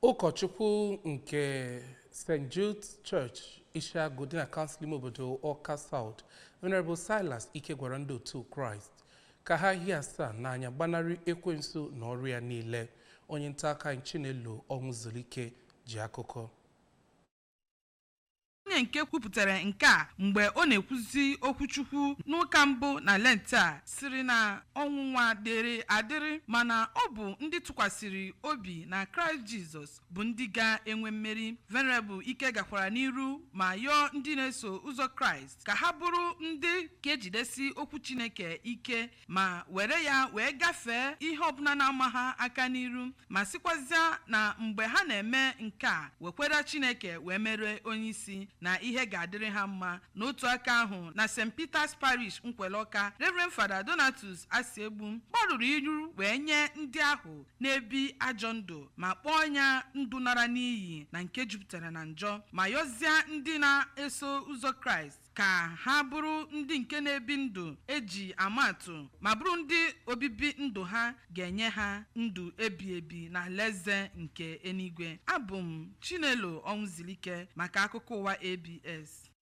Ụkọchukwu nke St. Jude's Church Ishiagụ dị na kansụl ime obodo Awka South, Venerable Silas Ike, gwara ndị otu Kraịst ka ha hie asaa n'anya gbanarị ekwensu na ọrụ ya niile. Onye nta aka anyị Chinelo Ọnwụzulike ji akụkọ. Onye nke kwupụtara nke a mgbe ọ na-ekwuzi okwuchukwu n'ụka mbụ na Lent a sịrị na ọnwụnwa dịrị adịrị, mana ọ bụ ndị tụkwasịrị obi na Kraịst Jizọs bụ ndị ga-enwe mmeri. Venerable Ike gakwara n'iru ma yọọ ndị na-eso ụzọ Kraịst ka ha bụrụ ndị ga-ejidesi okwu Chineke ike ma were ya wee gafee ihe ọbụla na-ama ha aka n'iru, ma sịkwazịa na mgbe ha na-eme nke a, wekwere Chineke wee mere onye isi, na ihe ga-adịrị ha mma. N'otu aka ahụ, na St. Peters Parish, Nkwele Ọka, Reverend Fada Donatus Asiegbu gbarụrụ iru wee nye ndị ahụ na-ebi ajọ ndụ ma kpọọ ya ndụ nara n'iyi na nke jupụtara na njọ, ma yọzie ndị na-eso ụzọ Kraịst ka ha bụrụ ndị nke na-ebi ndụ eji ama atụ, ma bụrụ ndị obibi ndụ ha ga-enye ha ndụ ebi ebi na alaeze nke eluigwe. Abụ m Chinelo Ọnwụzilike maka akụkọ ụwa ABS.